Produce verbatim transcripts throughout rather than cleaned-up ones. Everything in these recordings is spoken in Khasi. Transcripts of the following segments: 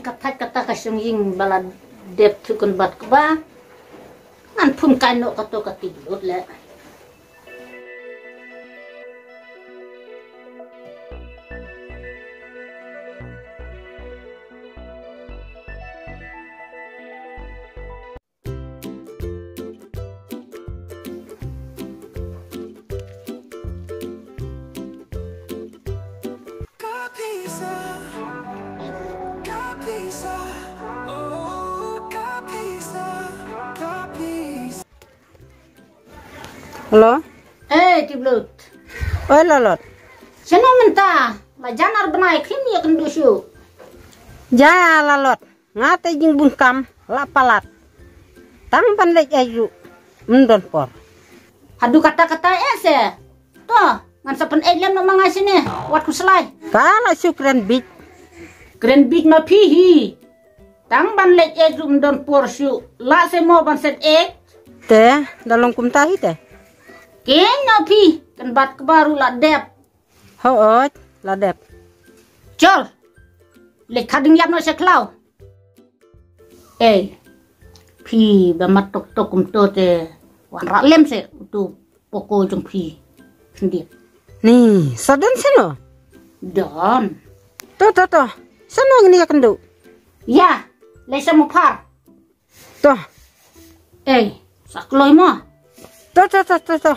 Ka thait kata ka shong ïing ba la dep thuh kan bat kba. Ngan phun kai noh kato ka tip lut le. Hello. Eh, Tiblut. Oi, Lalot. Shano mynta? La jan ar bnai khim ïa kynduh shuh. Ja, Lalot. Nga te jingbun kam la palat. Tang ban leit ïa ju. Mdon por. Haduh kata kata eh se. To, ngan sa pyneit lem noh ma nga shane. Wat khuslai. Ka la shu kren bit. Kren bit ma phi hi. Tang ban leit ïa ju mdon por shuh. La se mo ban set eh. Te, da long kumta hi te. Ken no phi, kan bat kba ruh la dep. Hooid, la dep. Chol. Leit khading ïap noh sha khlaw. Ei. Phi ba mat tok tok kumto te. Wan rah lem se utu poko jong phi. Khyndiat. Ni, sa don seno? Don. To, to, to. Seno ngin ïa kynduh? Ïa, leit sha ma phar. To. Ei, sa kloi mo. To, to, to, to, to.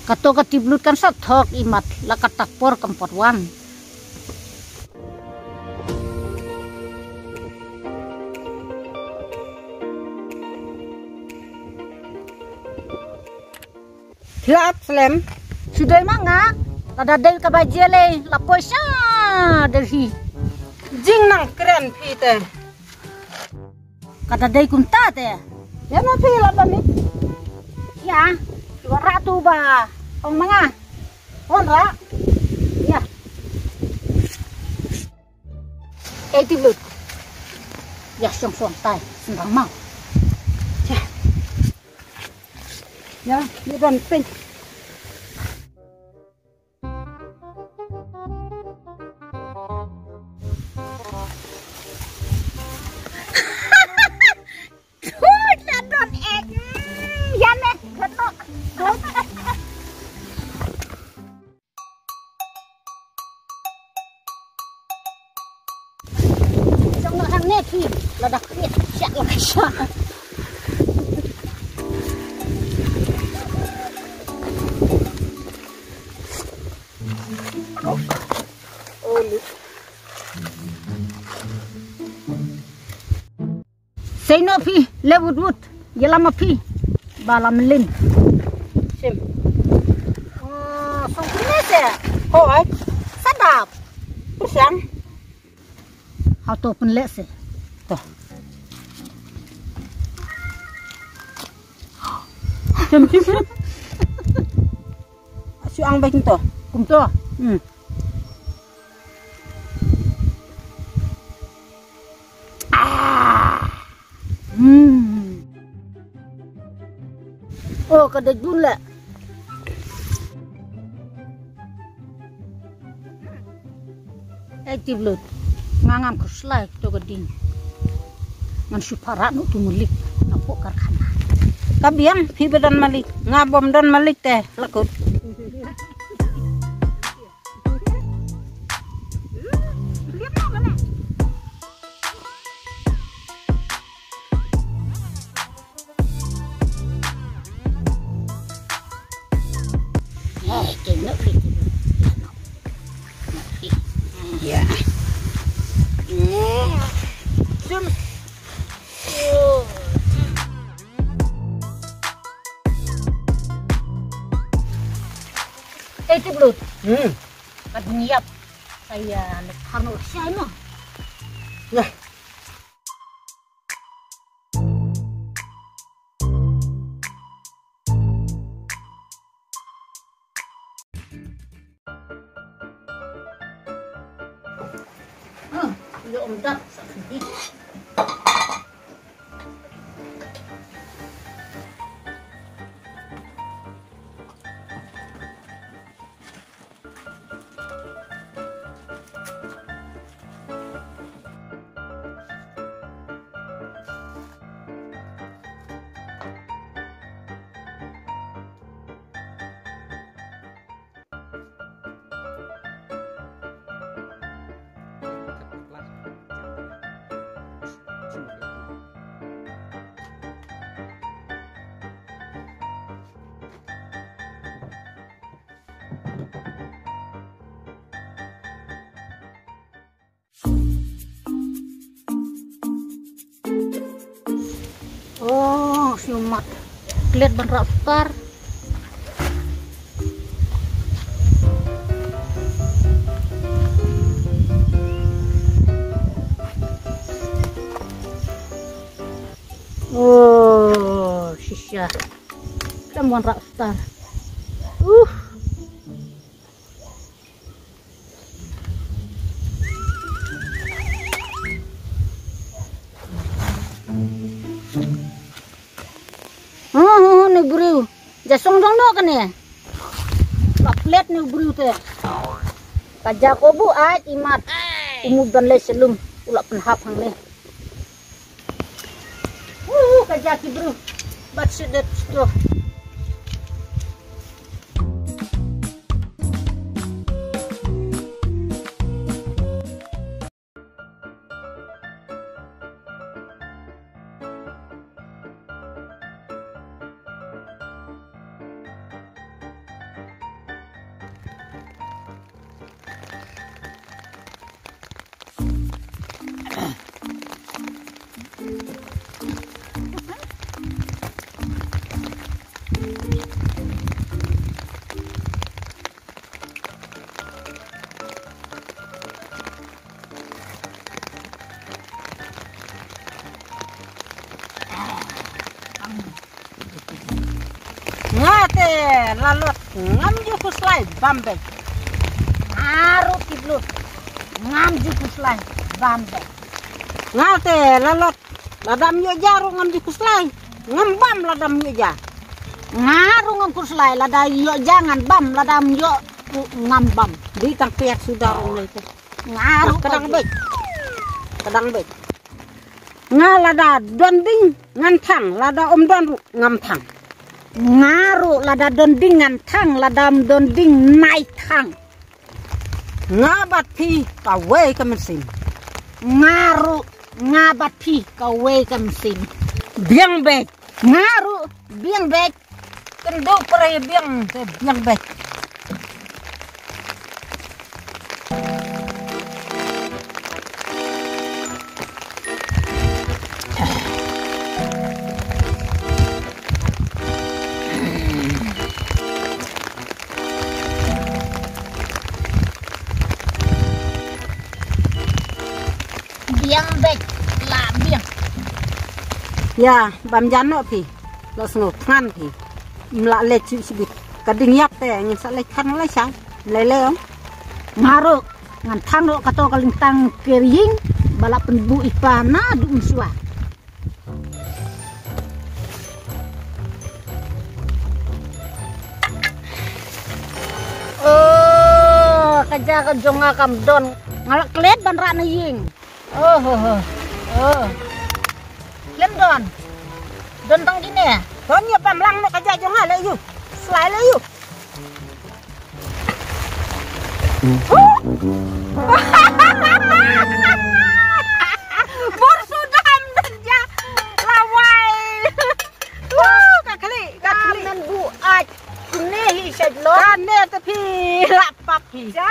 Kato ka Tiblut kan sa thok imat la kata por kam pat wan. Phi la ap slem? Shu dei ma nga, lada dei ka baje lei, la poi sha Delhi. Jingnang kren phi te. Ka da dei kumta te. Ïa ma phi la ba mit. Ïa, wanrah tu ba ong ma nga. Wanrah. Ïa. Ei Tiblut. Ïa shong shong tai, sngewbha mau. Ïa. Ïa, ïa don pin. Tut la don ek. Ïa ne, kano. Jong no hangne phi, la dak phi, syak la syak. Sei noh phi, le wut wut, ïalam ma phi. Ba la mlien. Sim. Oh, song phi ne se. Hoi. Sadap. Pyrshang. Hau to pynleh se. To. Sim, sim, sim. Shu ang bek to. Kumto. Hmm. Ah. Hmm. Oh, ka dei dun le. Eh, Tiblut. Nga ngam khuslai to ka ding. Ngan shu para no tu malik. Napo karkhana. Ka biang, phi ba don malik. Nga bom don malik te. Lakut. Eh, Tiblut. Hmm. Ka dang ïap. Saya lekhar no siai mo. Ya. Mat. Klet ban rah star. Oh, shisha. Klet ban rah star. Uh. Huh, huh, huh, ne briew. Ja song dong noh kane. Ka plet ne briew te. Ka ja ko bu ai imat. U mut ban leh shlum. U la pynhap hangne. Huh, huh, ka ja ki briew. Bat shu det shu. Nga te la lot ngam ju khuslai bam bek. Aru kiblu ngam ju khuslai bam bek. Nga te la lot lada ym ïoh ja ruh ngam ju khuslai. Ngam bam lada ym ïoh ja. Nga ruh ngam khuslai lada ïoh ja ngan bam, lada ym ïoh ruh ngam bam. Dei tang pek suda ruh ngai te. Nga ruh ka dang bek. Ka dang bek. Nga lada don ding ngan thang, lada ym don ruh ngam thang. Nga ruh lada don ding ngan thang, lada ym don ding nai thang. Nga bad phi kawei ka mynsiem. Nga ruh nga bad phi kawei ka mynsiem. Biang bek. Nga ruh biang bek. Kynduh pyrshah biang te biang bek. Biang bek la biang. Ïa bam jan noh phi. La sngew thngan phi. Ym lah leh shuh shuh bit. Ka ding ïap te ngin sa leh than leh shai. Leh leh ong. Nga ruh ngan thang ruh kato ka lyntang kyrïng ba la pynbuh i pa naduh mynshuwa. Oh, ka ja ka jong nga kam don. Nga la klet ban rah na ïing. Oh, oh, oh. Oh. Klet don. Don tang kine. Don ïa pam lang noh ka ja jong nga leh ïu. Slai leh ïu. Bor suda ym don ja lawei. Ka khlieh, ka khlieh. Ka men bu ait. Kane hi sha jlong. Kane te phi la pap phi. Ja.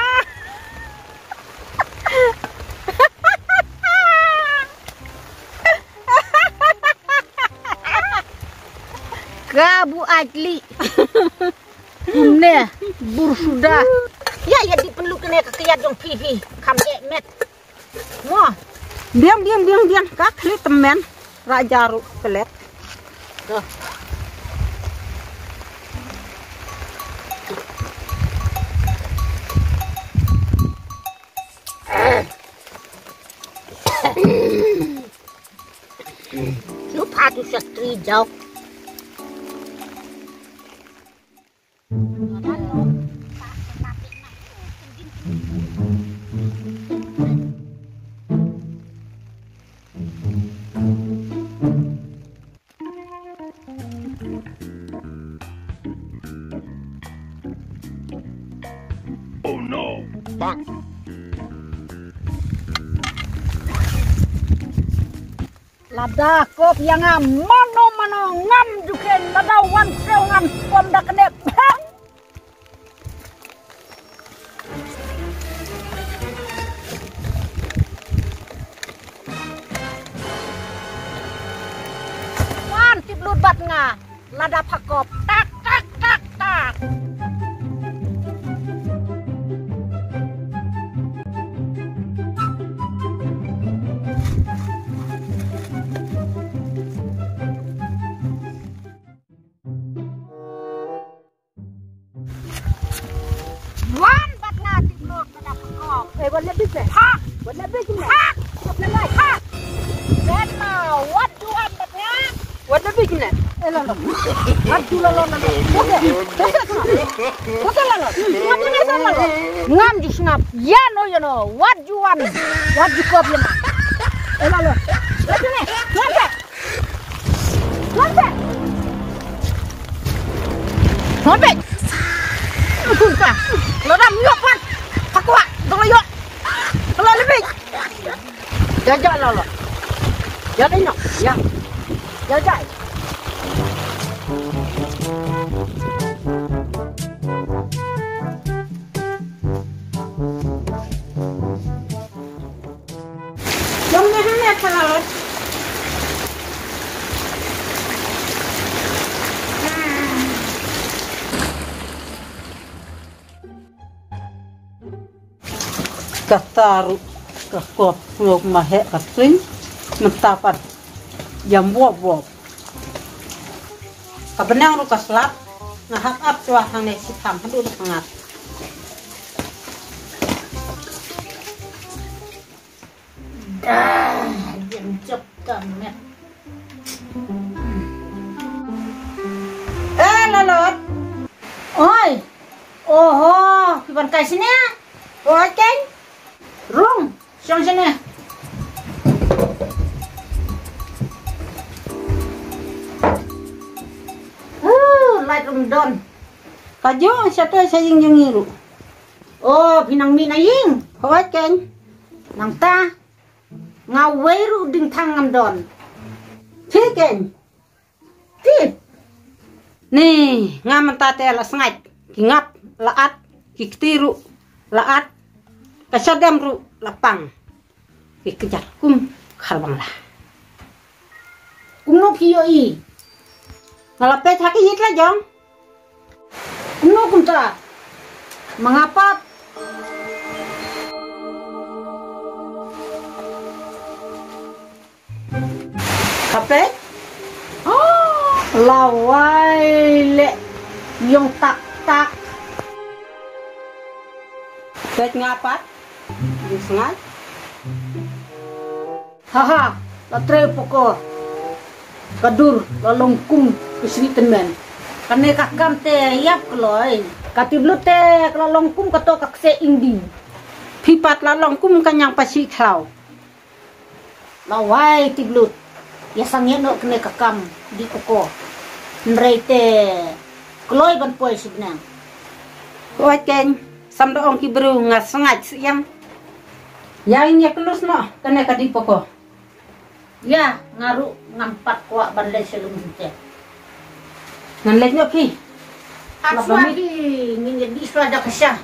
Ka bu ait li. Kumne bor suda. Ïa, ïa, dih pynlut kane ka kyiad jong phi phi. Kham eh met. Mo. Biang, biang, biang, biang. Ka khlieh tymmen. Rah ja ruh klet. Ka. Lu pha tu sha stri jaw. Oh no! Bang! Lada kop ïa nga mano mano ngam ju kheiñ, lada wan siew ngan pom da kane bang. Wan tip lut bad nga. Ada pakop. Tak, tak, tak, tak. Wan bad nga, Tiplut, bad nga pakop. Eh, wat la bik ne? Ha! Wat la bik ne? Ha! Wat la bik. Ha! Wat la bik ne? Eh, la la. Wat ju la la la. Oke. Oke, oke, la la. Ngam ju sngap. Ya no, ya no. Wat ju wan. Wat ju kop ya no. Eh, la la. Wat ne? Wat ne? Ngan pek. Ngan pek. Ngan pek. Lo dam yok pan. Pakwa. Dong yok. Lo lebih. Jaja lo lo. Jaja no. Ya. Jaja. Jom ne hana ka laut. Kata ruh ka kop sngewbha heh ka swing mynta pat jam wop wop. Ka bneng ruh ka slap, nga hap ap shuwa hangne shi tham haduh da ka ngat. Da, ïeng jop ka met. Eh, Lalot. Oi. Oho, phi ban kai shane? Oi, Keng. Rung, shong shane. Uh, light room don. Ka jong shata sha ïing jong ngi ruh. Oh, phi nang mih na ïing? Hooid, Keng. Nangta nga wei ruh diengthang ngam don. Phi, Keng. Phi. Ni, nga mynta te la sngaid. Ki ngap la at, ki kti ruh la at. Ka shadem ruh la pang. Ki kjat kum kharbangla. Kumno phi ïohi? Nga la peit ha ki ïit la jong. Kumno kumta? Ma nga pat. Ka peit? Oh, la wai leh ïong tak tak. Peit nga pat. Ïong sngaid. Haha, la trei poko. Ka dur la long kum ka sri tymmen. Kane ka kam te ïap kloi. Ka Tiplut te ka la long kum kato ka kse ing ding. Phi pat la long kum ka ñiang pashi khlaw. La wai Tiplut. Ïa sangeh noh kane ka kam dih poko. Hynrei te kloi ban poi sha bneng. Oi Keng, sam da ong ki briew nga sngaid siem. Ïa ngin ïa klus noh kane ka dih poko. Ïa, nga ruh ngam pat kwah ban leit sha lum jingtep. Ngan leit noh phi. Ap shuwa phi, ngin ïa dih shuwa da ka sha.